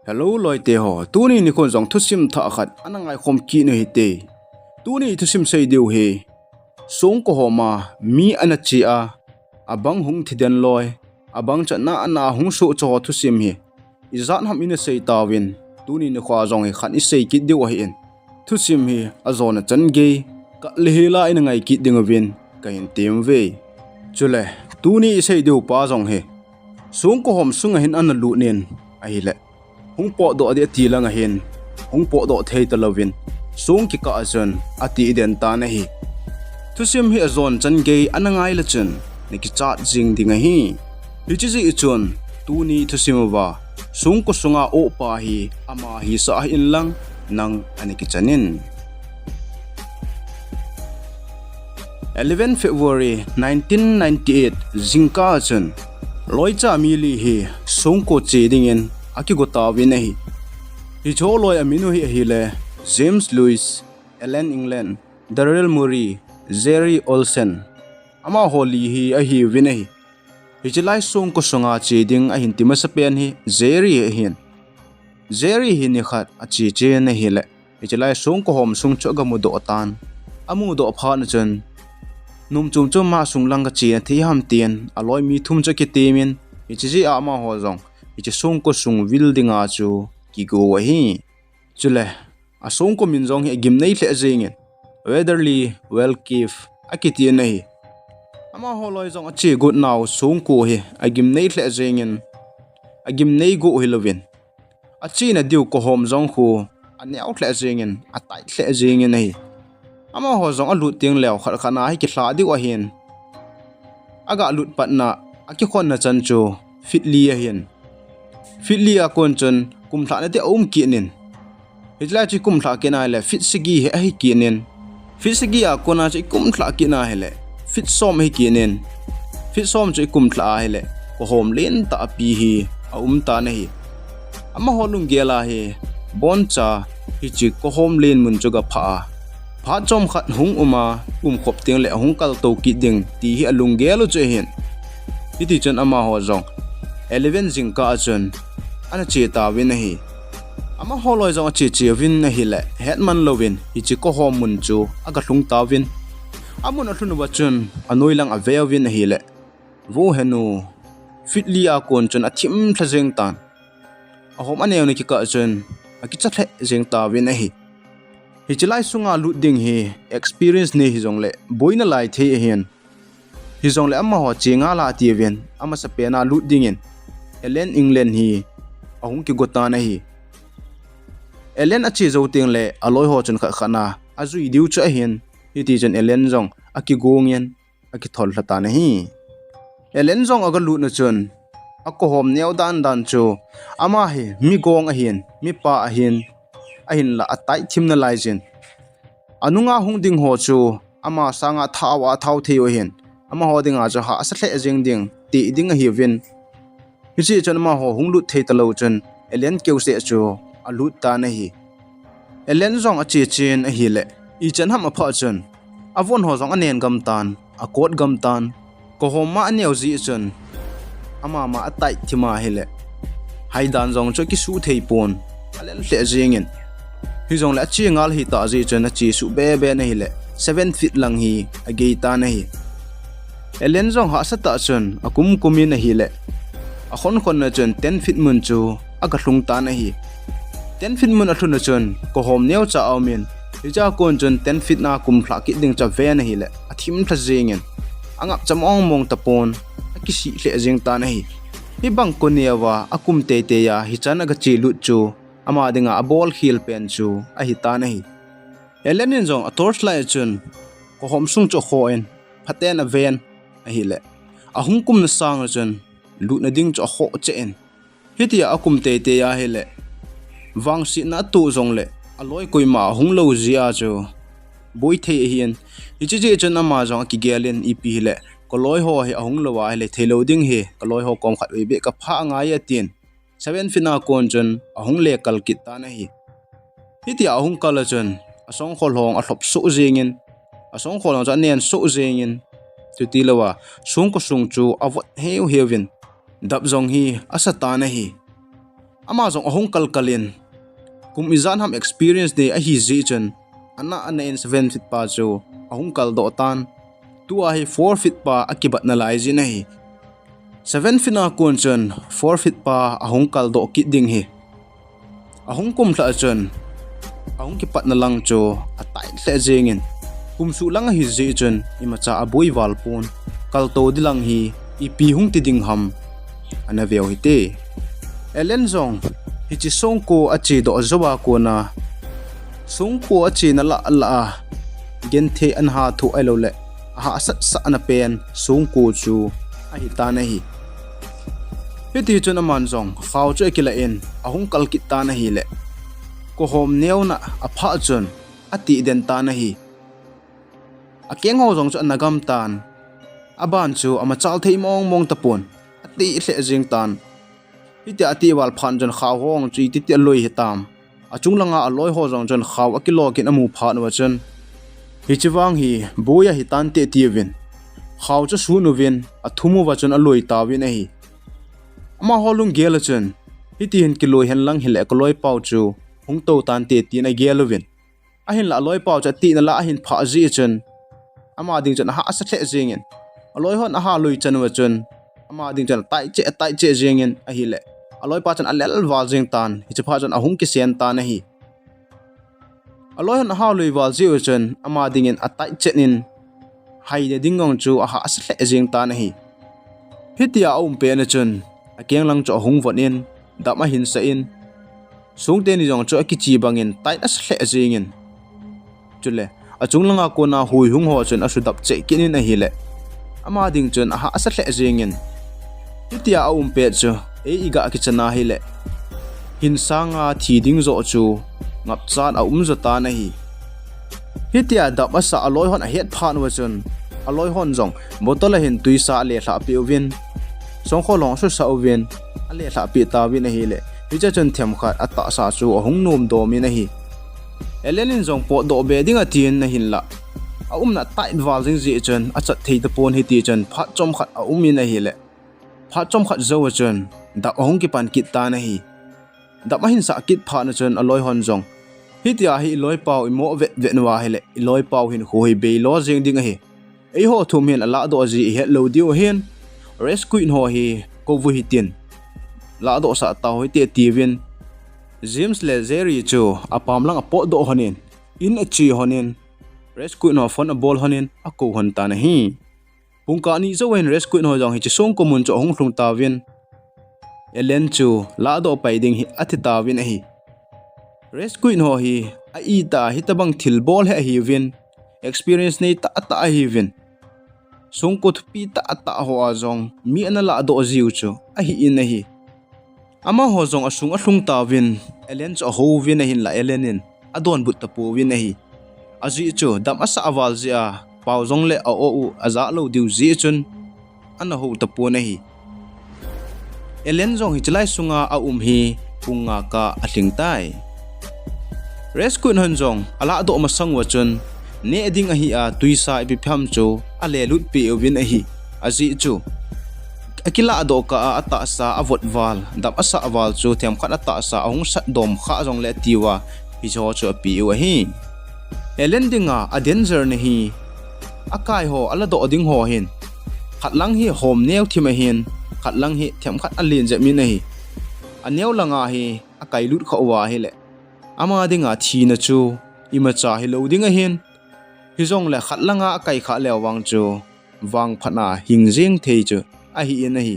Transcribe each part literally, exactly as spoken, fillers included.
Hello loite ho, tuni nikhon jong thusim thah khat ana ngaikhom kit u hite. Tuni thusim sei diu hi, songko homa mi ana che a, abang hung thi den loi, abang cha na ana hung soh cho ho thusim hi ijat ham ina sei tauvin, tuni nikho jong hi khat isei kit diu ahin. Thusim hi ajona chan gei, kah le hel a ina ngai kit ding uvin kahin tem uve. Chule, tuni isei diu pa jong hi, songko hom sunga hin ana lut in ahile, hung potdoh ding ati lang ahin, hung potdoh thei talouvin, song kikah a chun ati den tan ahi. Thusim hi ajona chan gei ana ngai le chun, nakichat jing ding ahi. Hiche jeh chun, tuni thusim uva, songko sunga o pa hi, ama hisah hih in lang, nang ana kichan in. Eleven February nineteen ninety-eight, jingkah a chun, loicha mi li hi songko che dingin akigo tauvin ahi. Hiche loi amin u hi ahile, James Lewis, Alan England, Daryl Morey, Jerry Olson. Amaho li hi ahiuvin ahi. Hiche lai songko sunga che ding ahin ti masapen hi Jerry ahin. Jerry hi nikhat ache chen ahile, hiche lai songko hom sung chu aga mudoh tan. Amudoh phat na chun, nom chom chom a sung lang kachena thei ham tin, aloi mi thum chu akitem in, hiche jeh a amaho jong, hiche songko sung vil dinga chu kigo ahi. Chule, asongko min jong hi agimnei lheh jengin, Weatherly Well Cave akiti in ahi. Amaho loi jong ache got nau songko hi agimnei lheh jengin, agimnei go hilouvin, achena diu kohom jong khu aneo lheh jengin, atight lheh jengin ahi. Amaho jong alut teng leu khat khat na hi kilha diu ahin. Aga lut patna, akikhonna chan chu feet li ahin. Feet li a kon chun kum lhahna ding aum kit in. Hiche lai chu ikum lhah kit na hile feet sagi hi ahi kit in. Feet sagi a kona chu ikum lhah kit na hile feet som ahi kit in. Feet som chu ikum lhah a hile, kohom lentah pi hi aum tan ahi. Amaho lunggel a hi, boncha hiche kohom len mun chu aga phah a, phat chomkhat hung um a, umkhop teng le ahung kaltou kit ding ti hi alunggel u chu ahin. Hiti chun amaho jong eleven jingkah a chun ana che tauvin ahi. Amaho loi jong ache che uvin ahile, hetman louvin hiche kohom mun chu aga lhung tauvin. Amun alhun uva chun anoi lang ave uvin ahile, vo henu, feet li a kon chun athim lha jeng tan. Ahom aneona kikah chun akicha lheh jeng tauvin ahi. Hiche lai sunga lut ding hi experience nei hijongle boina lai thei ahin. Hijongle amaho che ngal a atiuvin, amasapen a lut dingin Alan England hi ahung kigo tan ahi. Alan ache jou teng le aloi ho chun khat khat na ajui diu chu ahin. Hiti chun Alan jong akigong in akithol lha tan ahi. Alan jong aga lut na chun, akohom neo dan dan chu, ama hi mi gong ahin, mipa ahin, ahinla atight thim nalai jin. Anunga hung ding ho chu, ama sanga thao a thao thei u ahin, amaho dinga chu hahsa lheh jeng ding, ti ding ahiuvin. Hiche chun amaho hung lut thei talou chun, Alan keuseh chu alut tan ahi. Alan jong ache chen ahile, ichan ham aphah chun, avon ho jong anen gam tan, akot gam tan. Kohom ma aneo jeh chun, ama ma atight thim a ahile, haidan jong chu akisuh thei pon, alel lheh jengin. Hijongle ache ngal ahitah jeh chun ache suh bebe in ahile, seven feet lang hi agei tan ahi. Alan jong hahsa tah chun akum kum in ahile, akhon khon na chun ten feet mun chu aga lhung tan ahi. Ten feet mun alhun na chun kohom neocha aum in, hichea kon chun ten feet na kum lhah kit ding chu aven ahile, athim lha jengin, angapcha mong mong tapon, akisih lheh jeng tan ahi. Hibang ko neova akum teitei a hichan aga che lut chu, ama dinga abol khel pen chu ahi tan ahi. Alan in jong atorch light a chun kohom sung chu akhoh in, phaten aven ahile, ahung kumna sang a chun lutna ding chu akhoh cheh in. Hitia akum teitei ahile, vangsetna atoh jongle, aloi koima ahung lou jeh a chu boi thei ahin. Hiche jeh chun ama jong akigel in, ipi hile, kaloi ho hi ahung lou ahile theilou ding ahi, kaloi ho kom khatvei beh kaphah ngai e atin, seven feet na kon chun ahung le kal kit tan ahi. Hitia ahung kal a chun, asongkhol ho alhop soh jengin, asongkhol ho chu anen soh jengin, chuti louva, songko sung chu avot heu heuvin, dap jong hi asa tan ahi. Ama jong ahung kalkal in, kum ijat ham experience nei ahi jeh chun, ana ana in seven feet pa chu ahung kaldoh tan. Tua hi four feet pa akibat nalai jin ahi. Seven feet a kon chun four feet pa ahung kaldoh kit ding hi. Ahung kumlha chun, ahung kipatna lang chu a tight lheh jengin, kum suh lang ahi jeh chun imacha aboi val pon, kalto di lang hi ipi hung ti ding ham, ana veu hite. Ellen jong hiche songko ache doh jou a kona, songko achena lah lah a genthei ana hatho ahilou le, ahahsat sahna pen songko chu ahi tan ahi. Hiti chun aman jong khao chu akilah in ahung kal kit tan ahile, kohom neona aphah chun atih den tan ahi. Akeng ho jong chu ana gam tan. Aban chu amachal thei mong mong tapon, atih lheh jeng tan. Hitia atih val phat chun khao ho jong chu iti ti aloi hitam. Achung langa aloi ho jong chun khao akilok in amu phat uva chun, hiche vang hi boi ahi tante atiuvin, khao chu sun uvin athum uva chun aloi tauvin ahi. Amaho lunggel a chun, hiti hin kiloi hen lang hile kaloipau chu hung tou tante tin agel uvin. Ahinla aloipau chu atihna lah ahin phah jeh chun, ama ding chun ahahsa lheh jengin, aloi hon ahaloi chan uva chun, ama ding chun a tight cheh, a tight cheh jengin ahile, aloipa chun alel val jeng tan, hiche phat chun ahung kisen tan ahi. Aloi hon ahaloi val jeh u chun, ama dingin a tight cheh in, haina ding jong chu ahahsa lheh jeng tan ahi. Hitia aum pet na chun, akeng lang chu ahung von in, dam ahin sa in, song teni jong chu akichi bangin tight asa lheh jengin, chule achung langa kona hui hung ho chun asudap cheh kit in ahile, ama ding chun ahahsa lheh jengin, hitia aum pet chu ei iga kichana hile, hin sanga thi ding joh chu ngapchat aum jo tan ahi. Hitia dap asa aloi hon ahet phat uva chun, aloi hon jong bottle a hin twisa alelhah peh uvin, songkho long asusah uvin, alelhah peh tauvin ahile, hiche chun themkhat atahsa chu ahung nom dom in ahi. Ellen in jong potdoh be ding atin ahinlah, aumna tight val jing jeh chun achat thei tapon, hiti chun phat chomkhat aum in ahile, phat chomkhat jou a chun dap ahung kipan kit tan ahi. Dap ahin sah kit phat na chun aloi hon jong, hitia hi iloipau imo vet vet uva hile, iloipau hinkho hi beilo jeng ding ahi. Eiho thum hin alahdoh ji ihet lou diu ahin, rescue ho hi kou u hitin, lahdoh sah tau hite atiuvin, James le Jerry chu apam lang apotdoh lhonin, in ache lhonin, rescue ho phone abol lhonin akou lhon tan ahi. Pungkah ni jou hin rescue ho jong hiche songko mun chu ahung lhung tauvin, Ellen chu lahdoh pai ding hi athi tauvin ahi. Rescue ho hi a-itah a hitobang thilbol hi ahiuvin, experience nei tahtah ahiuvin, songko thupi tahtah ho a jong mi ana lahdoh jiu chu ahin ahi. Amaho jong asung alhung tauvin, Ellen chu ahouvin ahinlah Ellen in adonbut tapouvin ahi. Ajeh chu dam asah val jeh a, pao jongle a-o u ajah lou diu jeh chun ana hou tapon ahi. Ellen jong hiche lai sunga aum hi pung nga kah alhing tai. Rescue hon jong alahdoh masang uva chun, neh ding ahi a twisa ipi ham chu alelut peh uvin ahi. Ajeh chu akilahdoh kah a atahsa avot val, dap asah val chu themkhat atahsa ahung sat dom khah jongle atiuva, hicheho chu apeh u ahi. Ellen dinga a danger na hi, akai ho aladoh ding ho hin, khat lang hi hom neo thim ahin, khat lang hi themkhat alen jep in ahi. Aneo langa hi akailut khah uva ahile, ama dinga thina chu imacha hilou ding ahin, hijongle khat langa akai khah leu vang chu vangphatna hing jeng thei chu ahin ahi.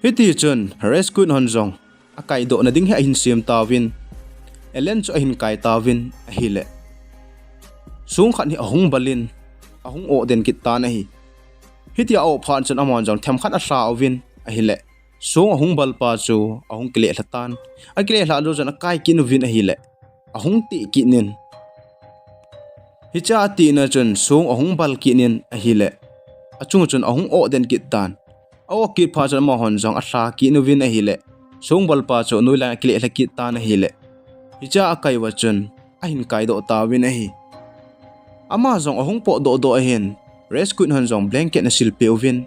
Hiti chun rescue hon jong akaidohna ding hi ahin sem tauvin, Ellen chu ahin kai tauvin ahile, song khat hi ahung bal in, ahung oh den kit tan ahi. Hitia a-oh phat chun amahon jong themkhat alha uvin ahile, song ahung balpa chu ahung kilelha tan. Akilelhah jou chun akai kit uvin ahile, ahung teh kit in, hichea atihna chun song ahung bal kit in ahile, achunga chun ahung oh den kit tan. A-oh kit phat chun amahon jong alha kit uvin ahile, song balpa chu anoilai akilelha kit tan ahile, hichea akai uva chun ahin kaidoh tauvin ahi. Ama jong ahung potdoh doh ahin, rescue hon jong blanket ana silpeh uvin,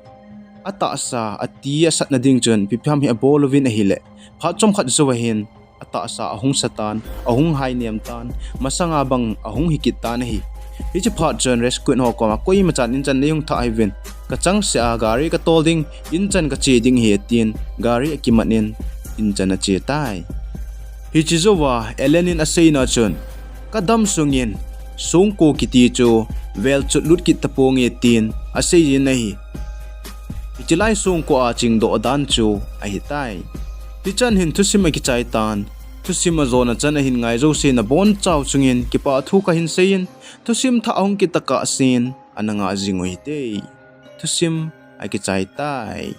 atahsa ati asatna ding chun ipi ham hi abol uvin ahile, Phat chomkhat jou ahin, atahsa ahung satan, ahung hainem tan, masanga bang ahung hikit tan ahi. Hiche phat chun rescue ho koma koima chan in chan neihung thah hih un, kachangseh a gari katol ding, in chan kache ding ahi atin, gari akimat in, in chan ache tai. Hiche jouva Alan in aseina chun, kadam sungin songko kiti chu velchut lut kit taponge tin aseijin ahi. Hiche lai songko a chingdoh dan chu ahitai. Hichan hin thusim akichai tan, thusim ajona chan ahin ngai jouse nabonchau chungin kipah thu kahin seiyin, thusim thah ahung kit tokah sen ana ngah jing u hite. Thusim akichai tai.